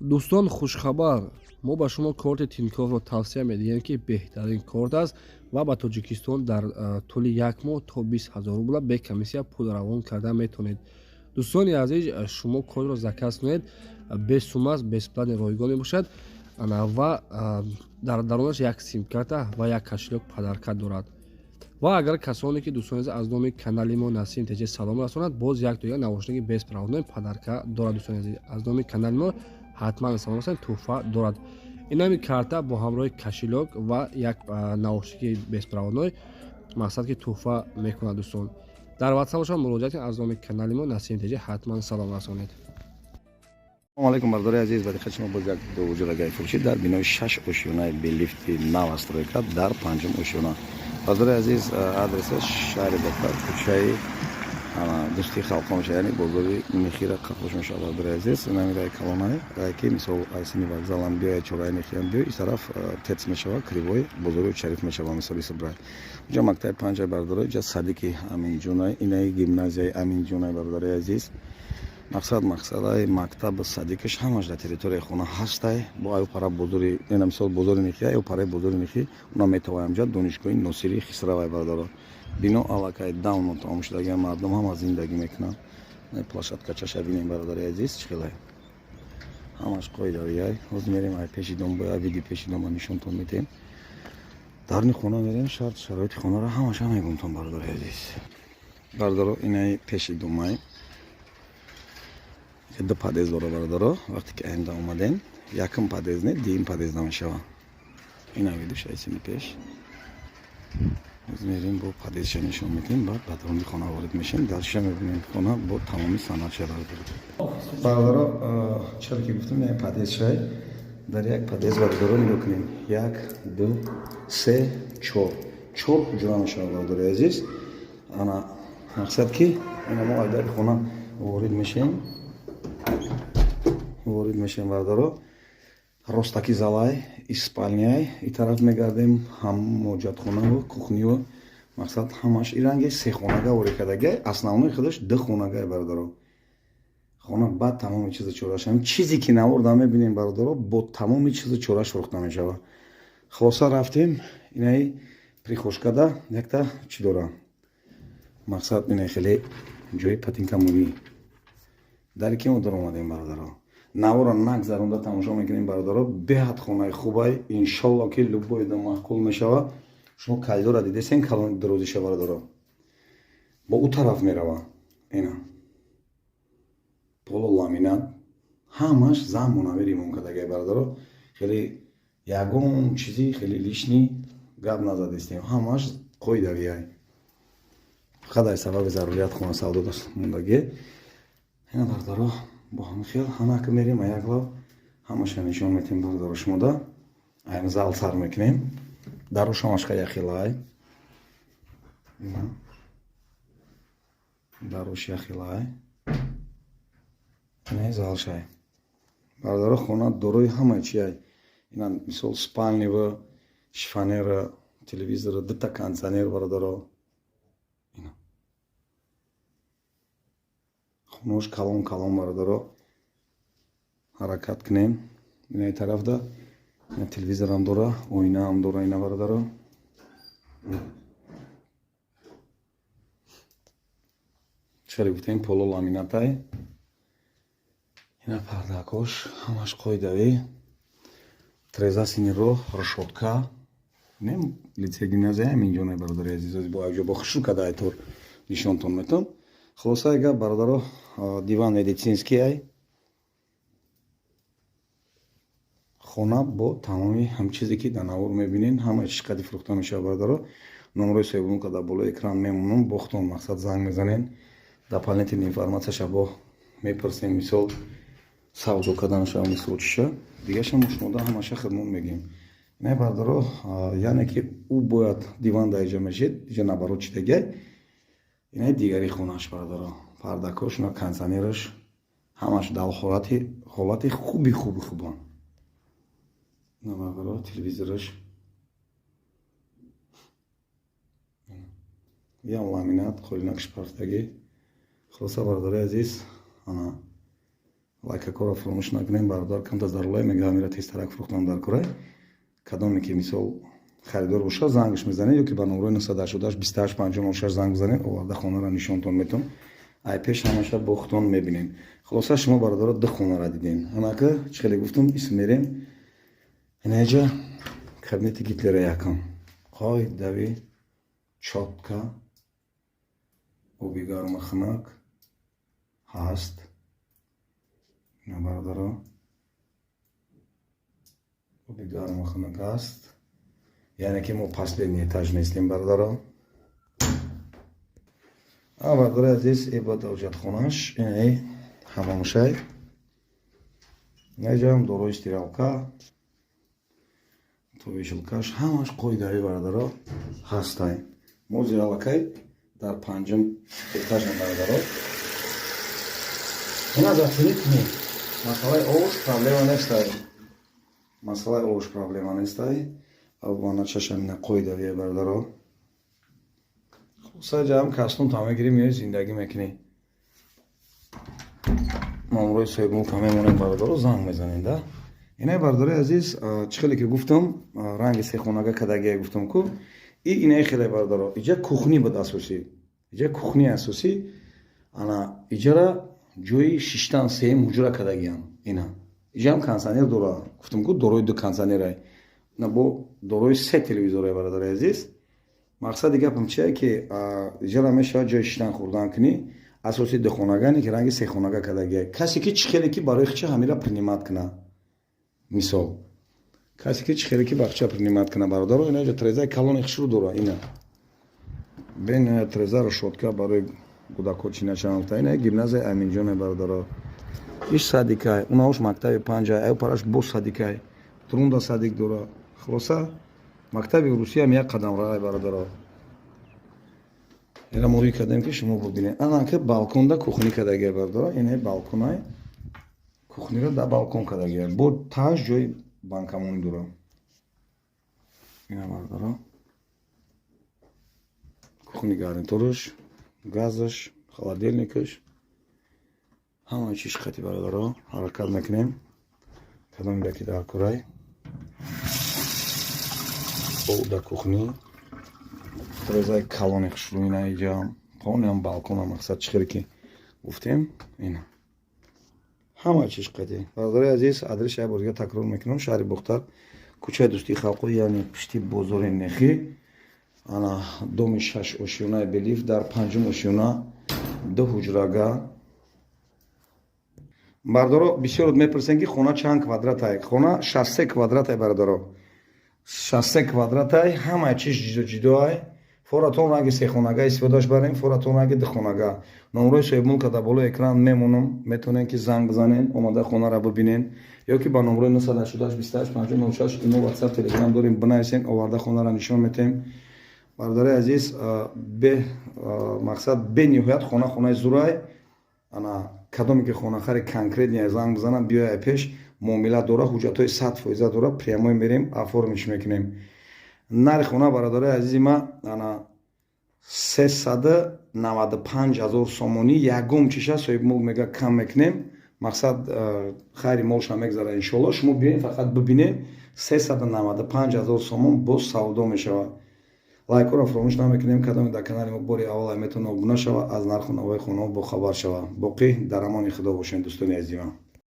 Дӯстон, хушхабар: мо ба шумо корти Тинькоффро тавсия медиҳем, ки беҳтарин корт аст ва ба Тоҷикистон дар тӯли як моҳ то 20 ҳазор рубла бе комиссия пул равон карда метавонед. Дӯстони азиз, шумо кортро заказ кунед, бесум аст, бесплатный, ройгон мебошад ва дар дарунаш як симкарта ва як кошелёк подарка дорад. Ва агар касоне ки, дӯстони азиз, аз номи канали мо Насим ТЖ салом расонад, боз як тоя наушники беспроводной подарка дорад. Дӯстони азиз, аз номи канали мо ҳатман салом расонад, тӯҳфа дорад. Инами карта бо ҳамроҳи кошелёк ва як наушники беспроводной, мақсад ки тӯҳфа мекунад. Дӯстон, дар ватсап бошад, муроҷиат кунед, аз номи канали мо Насим ТЖ ҳатман салом расонед. Салому алайкум, бардори азиз! Ба диққати шумо боз як дуҳуҷрагаи фурӯшӣ дар бинои шаш ошёнаи бе лифти нав стройка дар панҷум ошёна. Бардори азиз, адресаш шаҳри Бохтар, кӯчаи Дӯстии халқҳо мешавад, яъне бозори Мехира қафош мешавад. Бардори азиз, инами раи калонай, рае ки мисол айсини вокзалам биёяд, чораи Мехиам биёй, ин тараф тец мешавад, кривой бозори Шариф мешавад. Мисоли субрай инҷа мактаби панҷай, бардоро, инҷа садики Аминҷонай, инаи гимназияи Аминҷонай. Бардори азиз, мақсадаи мактаб, садикаш ҳамаш дар территорияи хона ҳастай. Бо аю пара бозори, ина мисол бозори Мехи, аю параи бозори Мехи уна метавонам ҷа донишгоҳи Носири Хисравай. Бардоро, бино аллакай давно тамом шудагиам, мардум ҳама зиндагӣ мекунанд. Площадкачаша бинем, бародари азиз, чӣ хелай, ҳамаш қоидавияй. Ҳозир мерем ай пеши дом, боя види пеши дома нишонтон метем. Дарни хона мерем, шарт шароити хонаро ҳамаша мегумтон, бародари азиз. Бардоро, инаи пеши домай ду подъезд дора. Бародаро, вақте ки аинда омадем, якум подъезд не, дуюм подъезд намешава. Ина видуш айсини пеш. Ҳозир мерем, бо подъездша нишон медиҳем, баъд ба даруни хона ворид мешем, дальше мебинем хона бо тамоми санадша. Бародаро, чаро ки гуфтам, як подъездшай. Дар як подъезд, бародаро, нигоҳ кунем: як, ду, се, чор, чор ҳуҷра мешавад. Бародари азиз, ана мақсад ки ина мо аз дари хона ворид мешем, ворид мешем, бародаро, ростаки залай и спальняй. И тараф мегардем, ҳам ҳоҷатхонаву кухню, мақсад ҳамаш иранги сехонага ворид кардагай. Основной худаш ду хонагай, бародаро. Хона баъд тамоми чиза чораш, чизе ки наворда мебинем, бародаро, бо тамоми чиза чораш фурӯхта мешавад. Хулоса, рафтем, инаи прихожкада якта чӣ дора, мақсад инаи хеле ҷои патинкамонӣ. Дари ки мо даромадем, бародаро, навора нагзаронда тамошо мекунем. Бародаро, беҳад хонаи хубай, иншолло ки любойда маъқул мешава. Шумо коридора дидесен, калони дурозиша, бародаро, бо ӯ тараф мерава. Ина поло ламинат, ҳамаш замонави ремонт кардагай. Бародаро, хеле ягон чизи хеле лишний гап назадистем, ҳамаш қоидавияй. Фақат ай сабаби зарурият хона савдо мондагӣ. Ина, бародаро, бо ҳамин хел ҳамака мерем, аяклав ҳамаша нишон метем, бародаро, шумода. Айн зал сар мекунем, дарош ҳамаш яхелай, дарош яхелай. Ина залшай, бародаро, хона дорои ҳамаи чиай. Ина мисол спальнива, шифоньера, телевизора, дута кондиционер, бародаро. Ина хонаош калон калон, бародаро. Ҳаракат кунем, инаи тарафда телевизорам дора, оинаам дора. Ина, бародаро, чаре гуфтем, поло ламинатай. Ина пардакош ҳамаш қоидавӣ, треза сини роҳ, решётка. Не, литсей, гимназия ҳаминҷо, бародари азиз, бо якҷо бо хушрӯ када айтор нишонтон метон. Хулосаи гап, бародаро, диван медицинский ай. Хона бо тамоми ҳам чизе ки дар навор мебинен, ҳама чиз қади фурӯхта мешавад. Бародаро, номерои соҳибмулка дар болои экран мемонам, бохтон, мақсад, занг мезанен, дополнительный информацияша бо мепурсем, мисол савдо карданаша, мисол чиша дигаша мо шумода ҳамаша хидмат мегӯем. Не, бародаро, яъне ки ӯ бояд диван дар иҷа мешид, иҷа наоборот чидагай. Инаи дигари хонааш, бародаро, пардакош, ина кондиционераш ҳамаш дар ҳолати хуби хуби хубан. Ина, бародаро, телевизораш ям ламинат, қолинакш партагӣ. Хулоса, бародари азиз, ана Лайкакоро фуромӯш накунем, бародар. Камта зарулай мега, ҳамира тезтарак фурӯхтан дар курай. Кадоме ки, мисол, харидор боша, зангш мезанед ё ки ба номрои 988 28 50 06 занг бизанед, оварда хонаро нишонтон метон. Ай пеш ҳамаша бо худтон мебинем. Хулоса, шумо, бародаро, ду хонара дидем. Ҳанака чӣ хеле гуфтум, исм мерем. Инаҷа кабинети Гитлера, якам қоидави, чётко, оби гарма, хунак ҳаст. Ина, бародаро, оби гарма, хунак ҳаст, яъне ки мо последний этаж нестем, бародаро. А, бародари азиз, эба ҳоҷатхонаш, инаи ҳамомшай, инаҷам дорои стиралка то вешалкаш, ҳамаш қоидави, бародаро, ҳастай. Мо зиралакай дар панҷум этажам, бародаро. Ина заценить кунед. Масъалаи овуш проблема нестай, масъалаи овуш проблема нестай. Ваначашам ина қоидавие, бародаро. Хулоса, ҷам кастун та мегирӣ, меои, зиндагӣ мекунӣ. Номрои соҳибмулка мемонем, бародаро, занг мезанед да. Инаи, бародари азиз, чӣ хеле ки гуфтам, ранги сехонага кадагия гуфтам ку, и инаи хеле, бародаро, иҷа кухни буд асосӣ, иҷа кухни асосӣ. Ана иҷара ҷои шиштан, сеюм ҳуҷра кадагиям. Ина иҷаам кондиционер дора, гуфтам ку, дорои ду кондиционерай, на бо дорои се телевизорай, бародари азиз. Мақсади гапам чие, ки иҷара мешавад ҷои шиштан, хӯрдан кунӣ. Асоси духонагане ки ранги сехонага кадагия. Касе ки чӣ хеле ки барои хича ҳамира принимать куна, мисол, касе ки чӣ хеле ки бахча принимать куна, бародаро. Ина ҷо трезаи калони хушрӯ дора, ина бен треза, решётка барои кӯдако чӣ начаванд. Ина гимназияи Аминҷоне, бародаро, иш садикай, унаош мактаби панҷай, аю параш боз садикай, трунда садик дора. Хулоса, мактаби русиям як қадам рай, бародаро. Ира мо рӯй кардем, ки шумо бубинед. Анака балконда кухни кардагия, бародаро. Ина балконай, кухниро дар балкон кардагия, бо тааш ҷои банкамонӣ дора. Ина, бародаро, кухни, гарнитураш, газаш, холодильникаш, ҳама чиш қати, бародаро. Ҳаракат мекунем. Кадомида ки дар курай, дар кухни трезаи калони хушрӯ. Ина иҷа понам балкона, мақсад чӣ хеле ки гуфтем, ина ҳама чиш қати. Бародари азиз, адреси як бор дига такрор мекунам: шаҳри Бохтар, кӯчаи Дӯстии халқо, яъне пишти бозори Нехӣ, ана доми шаш, ошёнаи бе лифт, дар панҷум ошёна, ду ҳуҷрага. Бардоро, бисёр мепурсем, ки хона чанд квадратай. Хона 63 квадратай, бародаро, 63 квадратай, ҳамаи чиз ҷидо ҷидоай. Форатон ранги сехонага истифодаш барем, форатон ранги духонага. Номрои соҳибмулка дар болои экран мемонам, метавонем ки занг бизанен, омада хонара бибинен, ё ки ба номрои 988 28 50 06 имо, Ватсап, Телеграм дорем, бинависен, оварда хонара нишон метаҳем. Бародари азиз, бе мақсад, бениҳоят хона хонаи зурай. Ана кадоме ки хонахари конкретный занг бизанам, биёя пеш, муомила дора, ҳуҷҷатҳои 100% дора, прямой мерем, оформить мекунем. Нархи хона, бародари азизи ма, ана 395 000 сомонӣ. Ягон чиша соҳибмулк мега, кам мекунем. Мақсад, хайри молша мегзара, иншоалло. Шумо биёед, фақат бибинед. 395 000 сомон, боз савдо мешавад. Лайкҳоро фаромӯш намекунем. Кадоме дар канали мо бори аввал, метавона обуна шава, аз нарху навои хонаҳо бохабар шава. Боқӣ дар амони Худо бошед, дӯстони азизима.